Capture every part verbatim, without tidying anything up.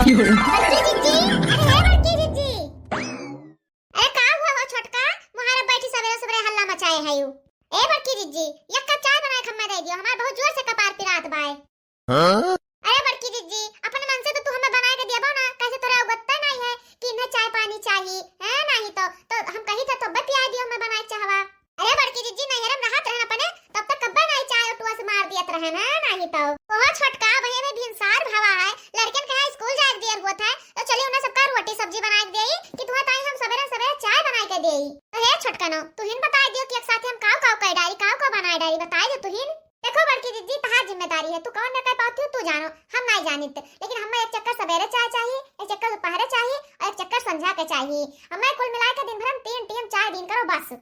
बड़की जिज्जी, अरे हे बड़की जिज्जी। अरे का हुआ हो छोटका? मुहारा बैठी सबेरे सबेरे हल्ला मचाए है यू। ए बड़की जिज्जी, एक कप चाय बनाए के हमें दे दियो, हमार बहुत जोर से कपार पिरात बाय। हाँ? अरे बड़की जिज्जी, अपने मन से तो तू हमें बनाए के दियाबो ना, कैसे तोरे अवगत्ता नहीं है कि इन्हें चाय पानी चाहिए, है नहीं तो, तो हम कही थे तो अब्बे पियाए दियो हमें बनाए के चाहवा। अरे बड़की जिज्जी, नैहरे में रहत रहन अपने, तब तक कब्बे नहीं चाय उठुआ से मार दियत रहन, है नहीं तो। ओहो छोटका, वही में भिनसार भवा है, लड़कन के यहाँ स्कूल जाए के दियर होत है, तो चली उन्हें सबका रोटी सब्जी बनाए के देई कि तुम्हें ताई हम सबेरे सबेरे चाय बनाए के देई। तो हे छोटकनो, तुहिन बताए दियो कि एक साथे हम काव काव कह डारी, काव काव बनाए डारी, बताए दे तुहिन। देखो बड़की जिज्जी, तहार जिम्मेदारी है, तू कौन में कह पाती हो तू जानो, हम नहीं जानित, लेकिन हमें एक चक्कर सबेरे चाय चाहिए, एक चक्कर दोपहरे चाहिए और एक चक्कर संझा के चाहिए। हमें कुल मिला के दिन भर हम तीन टीम चाय दीन करो बस।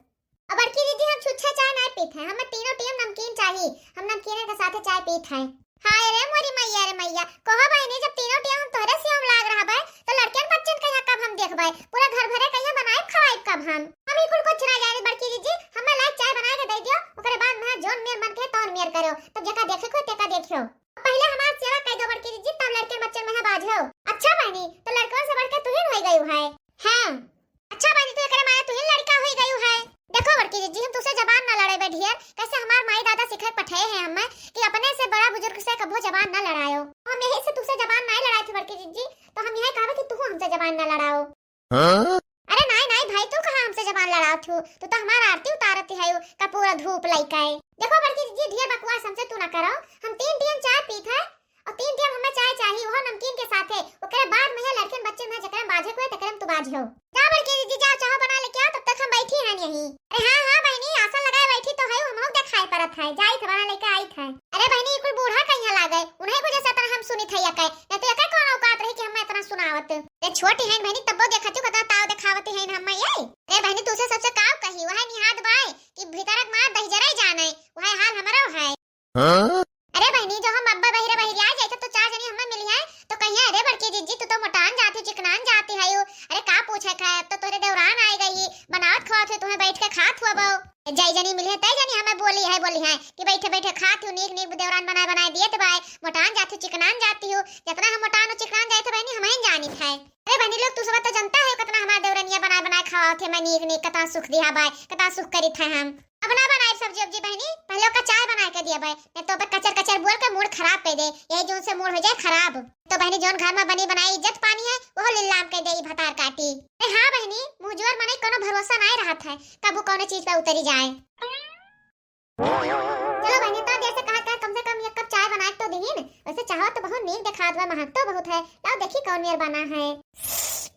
अब बड़की जिज्जी हम छुच्छे चाय नहीं पीत हैं, हमें तीनों टीम नमकीन चाहिए, हम नमकीन के साथे चाय पीत हैं। हाय रे मोरी मैया रे मैया, कहो बहिनी, जब तीनों टीम हम तोहरे से हम लाग रहबे, तो लड़कियन बच्चन के यहाँ कब हम देखबे? पूरा घर भरे कहिया बनाइब खवाइब कब हम? हम ही कुल कुछ ना जानी बड़की जिज्जी, हमें लायक चाय बना के दे दियो, ओकरे बाद में जोन मेर मन के तौन मेर करो, तब जेका देखे को तेका देखियो। पहले हमार सेवा कह दो बड़की जिज्जी, तब लड़के बच्चन में बाझो। अच्छा बहिनी, तो लड़कवा से बढ़ के तुहिन हो गई है। हाँ। अच्छा बहिनी, तू एकरे मारे तुहिन लड़का हुई गयू है। देखो बड़की जिज्जी, हम तुसे जबान ना लड़ाई ढेर, कैसे हमार माई दादा सिखाए पठाए हैं हमें कि अपने से बड़ा बुजुर्ग से कबो जबान ना लड़ायो। हम यही से तुसे जबान नहीं लड़ाई थी बड़की जिज्जी, तो हम यही कहबे कि तू हमसे जबान ना लड़ाओ। हाँ? अरे नाई नाई भाई, तू कहाँ हमसे जबान लड़ाओ थू? तू तो हमार आरती उतारत है का पूरा धूप लइका है। देखो बड़की जिज्जी, ढेर बकवास हमसे तू ना करो, हम तीन टीम चाय पीत है और तीन टेम हमें चाय चाही, वो नमकीन के साथे। ओकरे बाद में लड़कन बच्चन में जेकरे में बाझे को है, तेकरे में तू बाझ हो। जा बड़की जिज्जी, जा चाह बना लेके आओ, तब तक हम बैठी हैं यहीं। अरे हाँ, हाँ बहिनी, आसन लगाए बैठी तो है, हमहू देखाई परत है, जाई थे बना लेके आई थे। अरे बहिनी, ये कुल बूढ़ा कहिया लागे, उन्हें वजह से इतना हम सुनी थे यके, नहीं तो यके कौन औकात रही कि हमें इतना सुनावत। अरे छोटी है बहिनी, तब्बो देखती कितना ताव देखावती है हम ये। अरे बहिनी, तू से सबसे काव कही, वह निहाद बाय कि भीतरक मार दहिजरा ही जाने, वह हाल हमारा है। हाँ? अरे बहिनी, जो हम अब्बा बहिरे बहिरे आ जाए तो चार जनी हमें मिली है तो कहिए, "अरे बड़की जिज्जी, तू तो मोटान जाती, चिकनान जाती है यू। अरे का पूछे खाए, अब तो तोरे देवरान आए गई, बनावत खवात हुए, तुम्हें बैठ के खात हुआ बो।" जय जनी मिली है, तय जनी हमें बोली है, बोली है कि बैठे बैठे खात हूँ, नीक नीक देवरान बनाए बनाए दिए तो बाय, मोटान जाती, चिकनान जाती हूँ। जितना हम मोटान और चिकनान जाए थे बहनी, हमें जानी है। अरे बहनी लोग, तू सब तो जनता है कितना हमार देवरनिया बनाए बनाए खवावत है, मैं नीक नीक कतना सुख दिया बाय, कतना सुख करी थे हम। अब ना बनाए सब्जी उब्जी बहनी, पहले ओका चाय बनाए के दिया बाय, नहीं तो ओपे कचर कचर बोल के मूड खराब कर दे, यही जोन से मूड हो जाए खराब। तो बहनी जोन घर में बनी बनाई इज्जत पानी है, वो लिल्लाम कर दे ई भतार काटी। अरे हाँ बहनी, मुँह जोर मने कोनो भरोसा नहीं रहत है, कबू कोनो चीज पे उतरी जाए। चलो बहनी, तो जैसे कहा था, कम से कम एक कप चाय बना के तो दीन। वैसे चाहो तो बहुत नीक देखात बा, महक तो बहुत है। लाओ देखी कौन मेर बना है।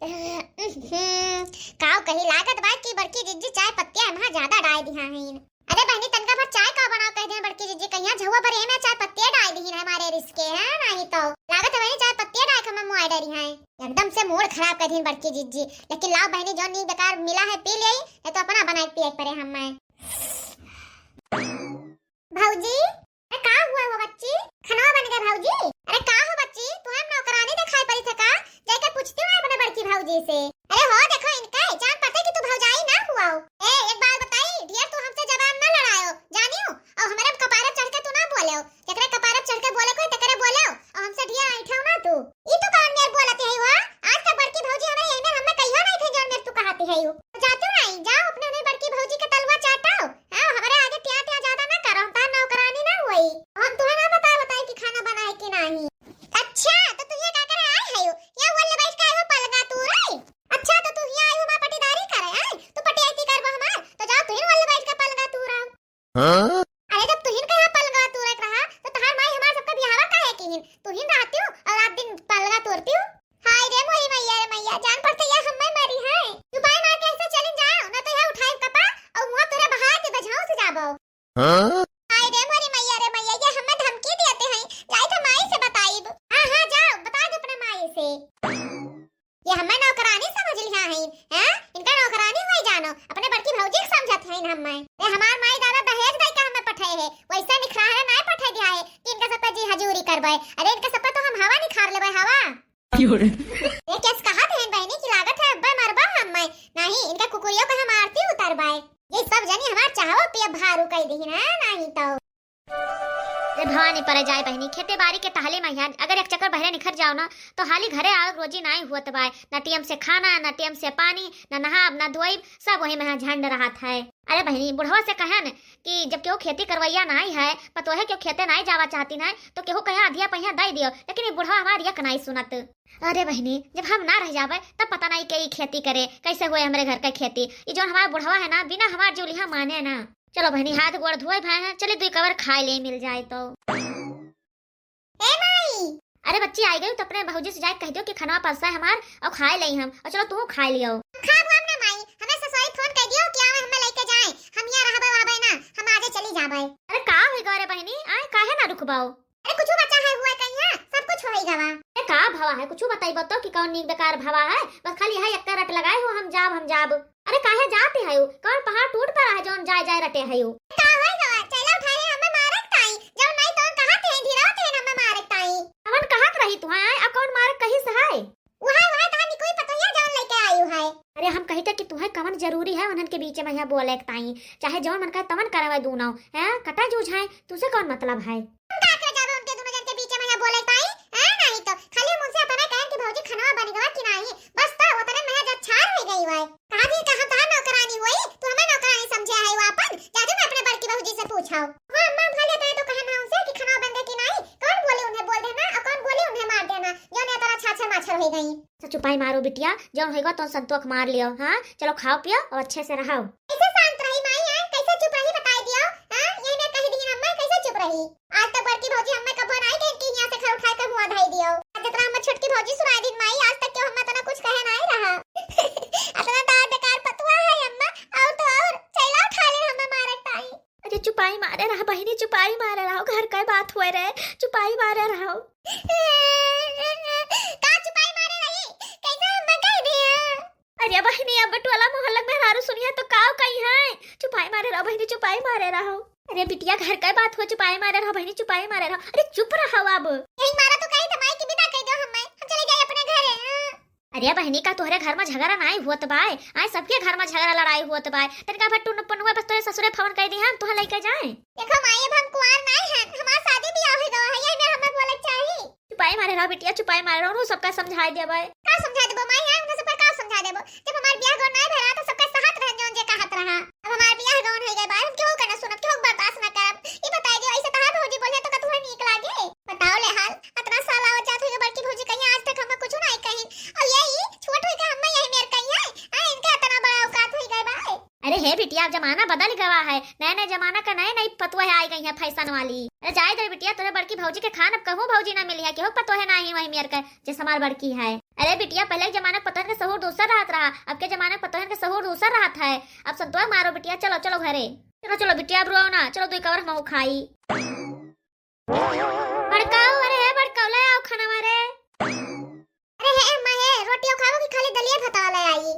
हम्म, काव कही लागत बा कि बड़की जिज्जी चाय पत्तिया एमा ज्यादा डाल दिहा हईन। अरे बहनी, तनका भर चाय का बनाओ कह देन बड़की जिज्जी, कहिया झउआ भर एमे चाय पत्तिया डाल दीन हमारे रिस्के है, नहीं तो लागत है बहनी चाय पत्तिया डाल के हमें मुआई डरी है। एकदम से मूड खराब कर दीन बड़की जिज्जी। लेकिन लाओ बहनी, जो नीक बेकार मिला है पी ले, नहीं तो अपना बना के पिए के पड़े हमें। भौजी, अरे का हुआ हो बच्ची? खाना बन गए भौजी? अरे का हो बच्ची, तू हम नौकरानी दिखाई पड़ी थे का? जाके पूछती हूँ अपने बड़की भौजी से। अरे हो देखो इनका, जान पड़ते कि तू भौजाई ना हुआ हो। ए, एक बात बताई, ढेर तू हमसे जबान ना लड़ायो, जानियो? और हमारे कपारे चढ़ के तू ना बोले हो। जेकरे कपारे चढ़ के बोले कोई, तेकरे बोले हो। और हमसे ढेर ऐठे हो ना तू। ई तू कौन मेर बोलती है हुआ? आज तक बड़की भौजी हमें यही मेर हमें कहियो नहीं थे, जौन मेर तू कहती है यू। तो जाती हूँ नहीं, जाओ अपने अपने बड़की भौजी के तलवा चाटो। हाँ, हमारे आगे ट्या ट्या ज्यादा ना करो, हम तार नौकरानी ना हुई। हम तुम्हें ना बताए बताए कि खाना बना है कि नहीं। अच्छा, तो तू ये का करे आए है यू? ये वाले बैठ के आए हो पलंगा तू रे। अच्छा, तो तू ये आए हो हमार पटीदारी करे, हैं? तू पटियाती करबो हमार? तो जाओ तू ही वाले बैठ के पलंगा तू रहो। हाँ? अरे जब तुहिन के यहाँ पलंगवा तूरे के रहा, तो तहार माई हमार सबका बियाहवा काहे किहिन? तुहिन रहती हूँ और रात दिन पलंगा तोड़ती हूँ। हाय रे मोरी मैया रे मैया, जान पड़ते या हम्मे मरी है। तू बाई मार के ऐसे चलिन जाओ, ना तो यहाँ उठाए कपा और मुँह तोरे बहार के गझाओ से जाबो। हाँ? हाय रे मोरी मैया रे मैया, ये हम्मे धमकी देते हैं। जाई तो माई से बताइब। हाँ, हाँ, जाओ, बता दो अपने माई से। ये हम्मे नौकरानी समझ लिहा हईन, हैं? इनका नौकरानी होई जानो, अपने बड़की भौजी के समझत हईन हम्मे। ए, हमार माई दादा दहेज दई के हम्मे पठे है, वैसे निखराहे नाय पठे दिया है कि इनका सबका जी हजूरी करबे। अरे इनका सबका तो हम हवा निखार लेबे, हवा। क्यों रे? ये केस कहत हईन बहनी की लागत है अब्बे मरबा हम्मे। नहीं, इनका कुकुरियों को हम आरती उतारबे। ये सब जनी हमार चाहवा पिया भारू कई दिहिन, हैं? नहीं तो। भवानी परे जाए बहिनी, खेते बारी के टहले महिया अगर एक चक्कर बहरे निखर जाओ ना, तो हाली घरे आवे रोजी नाई हुअत बाय। न टेम से खाना, न टेम से पानी, न नहाब, न धोइब, सब वही महिया झंड रहत है। अरे बहिनी, बुढ़वा से कहन कि जब केहू खेती करवैया नाई है, पतोहे केहू खेते नाई जावा चाहती ना, तो केहू कहे अधिया पहिया दई दियो, लेकिन ये बुढ़वा हमार यक नाई सुनत। अरे बहिनी, जब हम ना रह जाबे, तब पता नाई के ई खेती करे, कैसे हुए हमरे घर का खेती। ई जौन हमार बुढ़वा है ना, बिना हमार जूलिहा माने ना। चलो बहिनी, हाथ गोड़ धोए भाए हैं, चली दुई कवर खाए ले मिल जाए तो। ए माई! अरे बच्ची, आई गई तो अपने भौजी से जाए कह दियो कि खनवा परसा है हमार और खाए ले हम, और चलो तू खाए लियो। खाब हम ना माई, हमें ससुरारी फोन कर दियो कि आवे हमें लेके जाए, हम यहाँ रहबे वहबे ना, हम आजे चली जाबे। अरे का होई गवा रे बहिनी, आए काहे ना रुकबाओ? अरे कुछ बचा है हुआ कहीं है, सब कुछ होई गवा। अरे का भवा है, कुछ बताई बतो कि कौन नीक बेकार भवा है, बस खाली है एक रट लगाए हो, हम जाब, हम जाब। अरे काहे जाते हयो? कौन पहाड़ टूट पड़ा है जौन जाए जाए रटे हयो? का होई गवा? चैला उठाए हमें मारक ताई, जौन नहीं तौन कहत हैं, धिरावत हैं हमें मारक ताई। कवन कहत रही तुहां आए, आ कौन मारक कहिस है? वहां, वहां तहां निकुई पतोहिया जौन लेके आयु है। अरे हम कही थे कि तुहां कवन जरूरी है उन्हन के बीच में यहाँ बोले के ताई, चाहे जौन मन का तवन करे हुए दूनो, हैं? कटा जूझ है, तुसे कौन मतलब है? हम का कर जाबे उनके दोनों जन के बीच में यहाँ बोले ताई, हैं? नहीं तो खाली हम उनसे इतना कहन कि भौजी खनवा बन गवा कि नहीं, बस तो उतने में जब छार हो गई हुआ। कहा भी कहा तहार नौकरानी हुई, तू हमें नौकरानी समझे है वो अपन, जाके मैं अपने बड़की भौजी से पूछाओ। हाँ अम्मा, भले तय तो कहे ना उनसे कि खनवा बन गए कि नहीं, कौन बोले उन्हें बोल देना और कौन बोले उन्हें मार देना, जो ने तरह छाछर माछर हो गई। तो चुपाई मारो बिटिया, जौन होइगा तो संतोख मार लियो। हाँ चलो खाओ पियो और अच्छे से रहो। कैसे शांत रही माई, हैं? कैसे चुप रही बताई दियो। हाँ यही मैं कह दी अम्मा, कैसे चुप रही? आज तक बड़की भौजी हमें कबो नाई कही कि यहाँ से घर उठाए के हुआ धाई दियो। आज जितना हमें छोटकी भौजी सुनाई दिन माई, आज तक क्यों हमें इतना कुछ कहे नाई रहा। इतना दार बेकार पतुआ है अम्मा, और तो और चैला उठा ले हमें मारे ताई। अरे चुपाई मारे रहा बहिनी, चुपाई मारे रहा, घर का बात हुए रहे, चुपाई मारे रहा। का चुपाई मारे रही? कैसे हमें कह दिया? अरे बहिनी, अब टोला मोहल्ला में मेहरारू सुनिया तो काव कही है? चुपाई मारे रहो बहिनी, चुपाई मारे रहो। अरे बिटिया, घर का बात हो, चुपाई मारे रहो बहिनी, चुपाई मारे रहो। अरे चुप रहो अब। यही मारा तो कही था माई कि विदा कह दो हमें, हम चले जाए अपने घरे। अरे बहिनी, का तोहरे घर में झगड़ा नाई होत बाय? आए सबके घर में झगड़ा लड़ाई होत बाय। तनिका भर टुन पनुआ बस तोरे ससुरे फोन कर दी हम तोहे लेके जाए। देखो माई, अब हम कुआर नाई हैं, हमार शादी ब्याह हो गवा है, यही में हमें बोले के चाही। चुपाई मारे रहो बिटिया, चुपाई मारे रहो, उन्हों सबका समझाए देबे। का समझाए देबो माई, हैं? उन्हें सबका का समझाए देबो? जब हमार बियाह गौर नाय भरा तो सबका सहत रहन जौन जे कहत रहा। अब हमार बियाह गौर हो गए बा, हम केहू के ना सुनब, केहू के बर्दाश्त ना करब। ई बताई दियो, ऐसे तहार भौजी बोले तो का तुहे नीक लागे? बताओ ले हाल, इतना साल आवत जात हो गए बड़की भौजी कहीं आज तक हमें कुछ नाय कही। और ये ही छोट होई के हमें यही मेर कही है, आ इनके इतना बड़ा औकात हो गए बा। अरे हे बिटिया, अब जमाना बदल गवा है, नए नए जमाना का नए नई पतुआ आई गई है फैशन वाली। अरे जाए दे बिटिया, तोरे बड़की भौजी के खान अब कहूँ भौजी ना मिली है, केहू पतोहे ना ही वही मेर के, जैसे हमार बड़की है। अरे बिटिया, पहले के जमाना के पतोहन के सहूर दूसर रहत रहा, अब के जमाना के पतोहन के सहूर दूसर रहत है। अब संतोष मारो बिटिया, चलो चलो घरे। चलो चलो बिटिया, अब रोओ ना, चलो दुई कवर हम खाई। बड़काऊ, अरे हे बड़काऊ, ले आओ खाना मारे। अरे हे अम्मा, हे रोटियो खाबो कि खाली दलिया भात ले आई?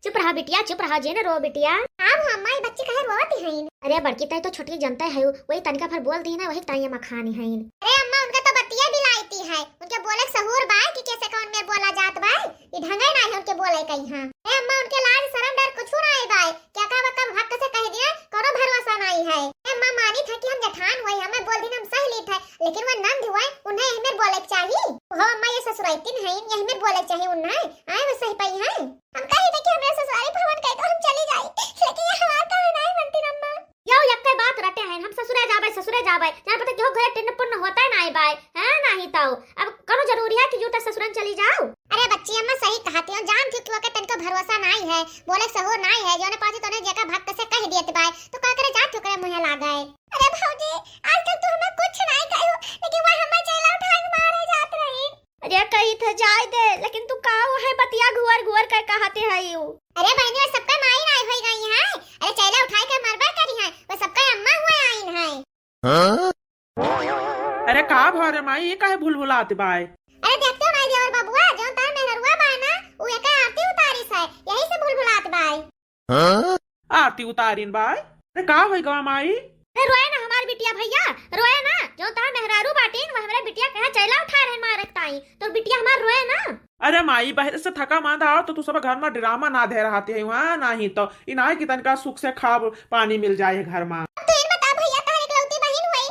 चुप रहा बिटिया, चुप रहा, जे न रो बिटिया। का हुआ अम्मा, ई बच्ची काहे रोवत हईन? अरे बड़की, तय तो छोटकी जनता है, वही तनिका भर बोल दी ना, वही ताई अम्मा खानी हईन। अरे अम्मा, उनका तो बतिया बिलाइती है, उनके बोले के सहूर बाय कि कैसे कौन में बोला जात बाय, ई ढंगे ना है उनके बोले कहीं। हाँ, अरे अम्मा, उनके लाज शरम डर कुछ ना आए बाय, क्या का बता भक्त से कह दिया, कोनो भरोसा नहीं है। ए अम्मा, मानी था कि हम जेठान हुए, हमें बोल दिन हम सह ली थे, लेकिन वो नंद हुए, उन्हें हमें बोले के चाहिए। हो अम्मा, ये ससुराइतिन है, ये हमें बोले के चाहिए उन्हें, आए वो सही पाई है। हम कही थे कि हमरे ससुरारी भवन कहे तो हम चली जाई, लेकिन ये हमार कहे नहीं मनती अम्मा। यो यक्के बात रटे हैं, हम ससुरे जाबे, ससुरे जाबे, जान पता क्यों घरे टिन्न पुन्न होता है ना आए बाय, हैं नहीं तो। अब कौनो जरूरी है कि जूटा ससुरन चली जाओ? अरे बच्ची, अम्मा सही कहती हो, जान थी तू के तनको भरोसा नाई है, बोले सहूर नाई है, जोने पाछे तोने जेका भक्त से कह दिए बाय, तो का करे जात ओकरे मुंहे लागे। अरे भौजी, आजकल तू हमें कुछ नाई कहो, लेकिन वह हमें चैला उठा के मारे जात रही। अरे कही थे जाए दे, लेकिन तू का वो है बतिया घुअर घुअर कर कहते है यू। अरे बहनी, वो सबका माई नाई होई गई है, अरे चैला उठाए के मरबा करी है, वो सबका अम्मा हुए आइन है। हाँ? अरे का भा रे माई, ये काहे भुलभुलात बाय? अरे देखते हो माई देवर बबुआ, जौन तार मेहरुआ बाय ना, उ एका आरती उतारिस है, यही से भुलभुलात बाय। हाँ? आरती उतारिन बाय? अरे का होई गवा माई? अरे रोए ना हमार बिटिया भैया, रोए ना, जौन तार मेहरारू बाटिन, वो हमरे बिटिया कहे चैला उठा रहे मारक ताई, तो बिटिया हमार रोए ना। अरे माई, बहरे से थका मांदा आओ तो तू सब घर में ड्रामा ना धे रहते है वहाँ, नहीं तो इनाय की तनका सुख से खाब पानी मिल जाए घर में। अब तू इन बता भैया, तोहर इकलौती बहिन हुए,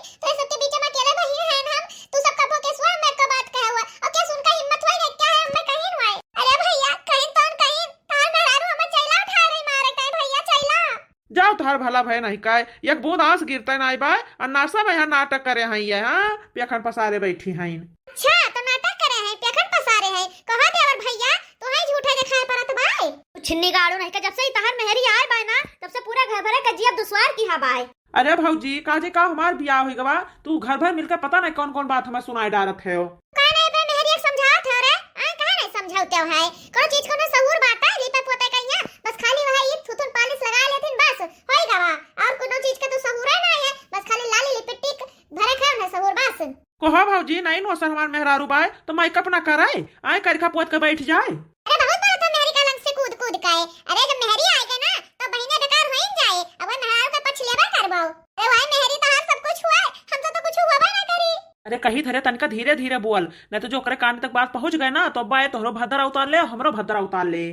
तोहर भला भय नहीं काय, एक बूंद आंस गिरते नहीं बाय, और नरसा में यहाँ नाटक करे हैं ये, हाँ, पेखन पसारे बैठी हैं। अच्छा, तो नाटक करे हैं, पेखन पसारे हैं। कहो देवर भैया, तोहई झूठे देखाए परत बाय। छिन्नी गाड़ू नहीं का, जब से ई तहर मेहरी आए बाय ना, तब से पूरा घर भरे का जियब दुश्वार किहा बाय। अरे भौजी, का जे का हमार बियाह होई गवा, तू घर भर मिलके पता नहीं कौन कौन बात हमें सुनाए डारत है हो। काहे नहीं अपने मेहरी एक समझावत है रे? आए काहे नहीं समझावते हो है? कोनो चीज कोनो सहूर बात है, लीपे पोते कहिया, बस खाली वह ई थुथुन पालिश लगा लेथिन बस, होई गवा। और कोनो चीज का तो सहूर है ना है, बस खाली लाली लिपस्टिक भरे खाए ना सहूर बस। कहो भौजी, नहीं नोसन हमार मेहरारू बाय, तो मेकअप ना कराए, आए करिखा पोत के बैठ जाए। अरे बहुत बोलत हो मेहरी का लंग से कूद कूद के। अरे जब मेहरी आए गए ना, तो बहिने बेकार होइन जाए, अब वह मेहरारू का पछ लेबे करबो। अरे वही मेहरी तो हर सब कुछ हुआ है, हमसे तो कुछ हुआ ना करी। अरे कही धरे तनिका धीरे धीरे बोल, नहीं तो जो ओकरे कान तक बात पहुंच गए ना, तो अब्बा ये तोहरो भद्रा उतार ले, हमरो भद्रा उतार ले।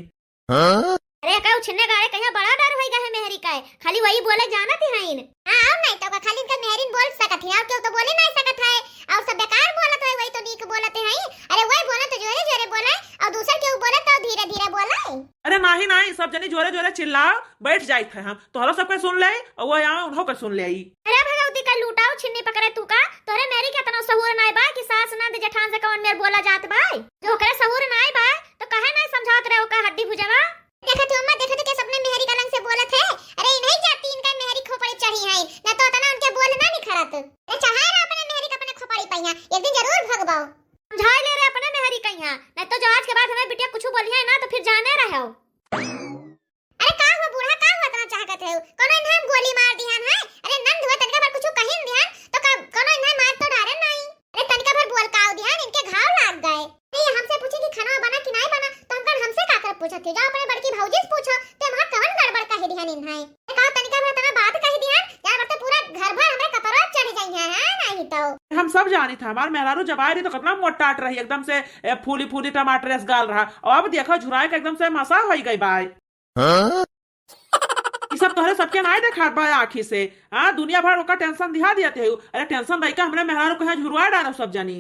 हाँ? अरे का उछने गाड़े कहिया बड़ा डर होई गए है मेहरी का है, खाली वही बोले जानत ही हईन। हाँ, और नहीं तो का खाली इनका मेहरीन बोल सकत ही, और केहू तो बोले नहीं सकत है, और सब बेकार बोलत है, वही तो नीक बोलत है। अरे वही बोले तो जोरे जोरे बोले, और दूसर केहू बोले तो धीरे धीरे बोले। अरे नाही नाही, सब जनी जोरे जोरे चिल्लाओ, बैठ जाइत है हम, तोहरो सबके सुन ले, और वो यहाँ उन्हों के सुन ले आई। अरे भगवती का लूटाऊ छिन्नी पकड़े तू का, तोहरे मेहरी के इतना सहूर नाय बा कि सास नंद जेठान से कौन मेर बोला जात बा, जो ओकरे सहूर नाय बा, तो काहे नाय समझावत रहे ओका हड्डी भुजवा। देखत हो अम्मा, देखत हो कैसे अपने मेहरी का लंग से बोलत है। अरे इन्हीं जाति इनका मेहरी खोपड़ी चढ़ी है, न तो इतना उनके बोल ना निखरत। अरे चढ़ाए रहा अपने मेहरी का अपने खोपड़ी पहिया, एक दिन जरूर भगबाओ। समझाए ले रे अपने मेहरी कहिया, नहीं तो जो आज के बाद हमें बिटिया कुछ बोलिए ना तो फिर जाने रहो। अरे का हुआ बूढ़ा, का हुआ इतना चाहकत है? कोनो इन्हें हम गोली मार दिहन है? अरे नंद हुआ तनिका भर कुछ कहिन दिहन तो का कोनो इन्हें मार तो डारे नहीं? अरे तनिका भर बोल काव दिहन, इनके घाव लाग गए। नहीं, हमसे पूछे कि खाना बना कि नहीं बना, तो हम कहेन हमसे का कर पूछत हो? जाओ अपने बड़की भौजी से पूछो, ते वहाँ कवन गड़बड़ कह दिहन इन्हें। ए, का तनिका भर इतना बात कह दिहन, यार बरते पूरा घर भर हमरे कपड़वा चढ़ जाई है, हाँ, नहीं तो। हम सब जानी था, हमार मेहरारू जब आए रही तो कितना मोटाट रही, एकदम से, ए, फूली फूली टमाटर अस गाल रहा। और अब देखो झुराए के एकदम से मसा होई गई बाय। हाँ? ई सब तोहरे सबके नाय देखात बा आँखी से। हाँ, दुनिया भर ओकर टेंशन दिहा दिया ते हऊ। अरे टेंशन रही का, हमरे मेहरारू को यहाँ झुरवा डालो सब जनी।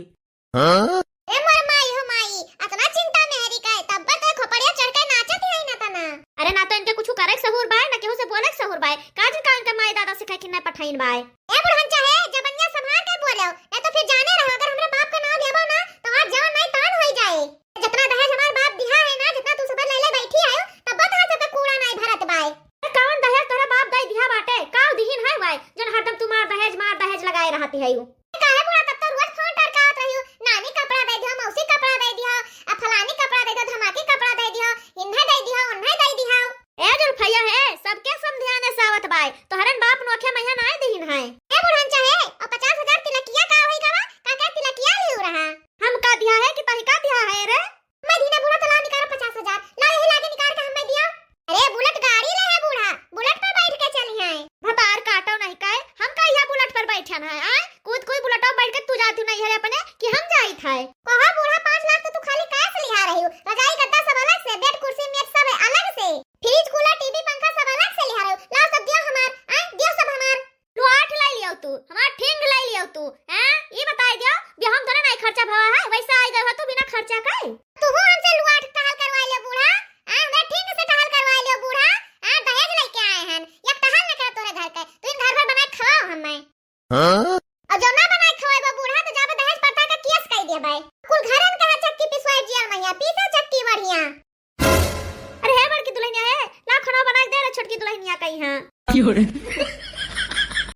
हाँ? ए मोर माई हो माई, अतना चिंता मेहरी का है, तब पर तो खोपड़िया चढ़ के नाचत है ना तना। अरे ना तो इनके कुछ करे के सहूर बाय, ना केहू से बोले के सहूर बाय। का जन का इनके माई दादा सिखाए कि ना पठाइन बाय। ए बुढ़न चाहे जबनिया संभाल के बोलो, नहीं तो फिर जाने रहो, अगर हमरे बाप का नाम लेबो ना, तो आज जवन नहीं तवन होई जाए। जितना दहेज हमार बाप दिहा है ना, जितना तू सब ले ले बैठी आयो, तब तो सबके कूड़ा नहीं भरत बाय। ए, कवन दहेज तोरा बाप दई दिहा बाटे? काव दिहिन है बाय, जन हरदम तू मार दहेज, मार दहेज लगाए रहती है यू। काहे बुढ़ा, तब तो रोज फोन टरकावत रहियो, नानी कपड़ा दे दियो, मौसी कपड़ा दे दियो, आ फलानी कपड़ा दे दियो, धमाकी कपड़ा दे दियो, इन्हें दे दियो, उन्हें दे दियो। ए जुल्फैया है, सबके समधियाने से आवत बाय, तोहरन बाप नोखे मैया नाय दिहिन है। ए बुढ़न चाहे, और पचास हजार तिलकिया का होई गवा, का का तिलकिया लियो रहा? हम का दिहा है कि तही का दिहा है रे? मैं दीना बूढ़ा तला निकालो पचास हजार, ला यही लागे निकाल के हमें दियो। अरे बुलेट गाड़ी ले है बूढ़ा, बुलेट पर बैठ के चली है। भतार काटो नहीं काहे, हम का यहाँ बुलेट पर बैठन है, आय? कूद कूद बुलेटो बैठ के तू जाती नहीं है अपने कि हम जाइत है। कहो बूढ़ा, पाँच लाख तो तू खाली cash लिहा रही हो, रजाई गद्दा सब अलग से, बेड कुर्सी मेज सब अलग से, फ्रिज कूलर टीवी पंखा सब अलग से लिहा रही हो, लाओ सब दियो हमार, आय? दियो सब हमार। लुआठ लाई लियो तू, हमार ठिंग लाई लियो तू, हैं? ई बताई दियो, बियाह में तोरा नाई खर्चा भवा है, वैसे आई गए हो तू बिना खर्चा के। तू हूँ हमसे लुआठ टहल करवा लियो बूढ़ा, हैं? हमरे ठिंग से टहल करवा लियो बूढ़ा, हैं? दहेज लेके आए हैं, एक टहल न करे तोरे घर के, तू इन घर भर बनाए खवाओ हमें। हाँ? और जो ना बनाए खवाए वो बूढ़ा तो जाबे दहेज प्रथा का केस कई देबे। कुल घरन कहा चक्की पिसवाए जियल मैया, पीसो चक्की बढ़िया। अरे हे बड़की दुल्हनिया हे, ला खाना बना के दे रे छोटकी दुल्हनिया का यहाँ। क्यों रे?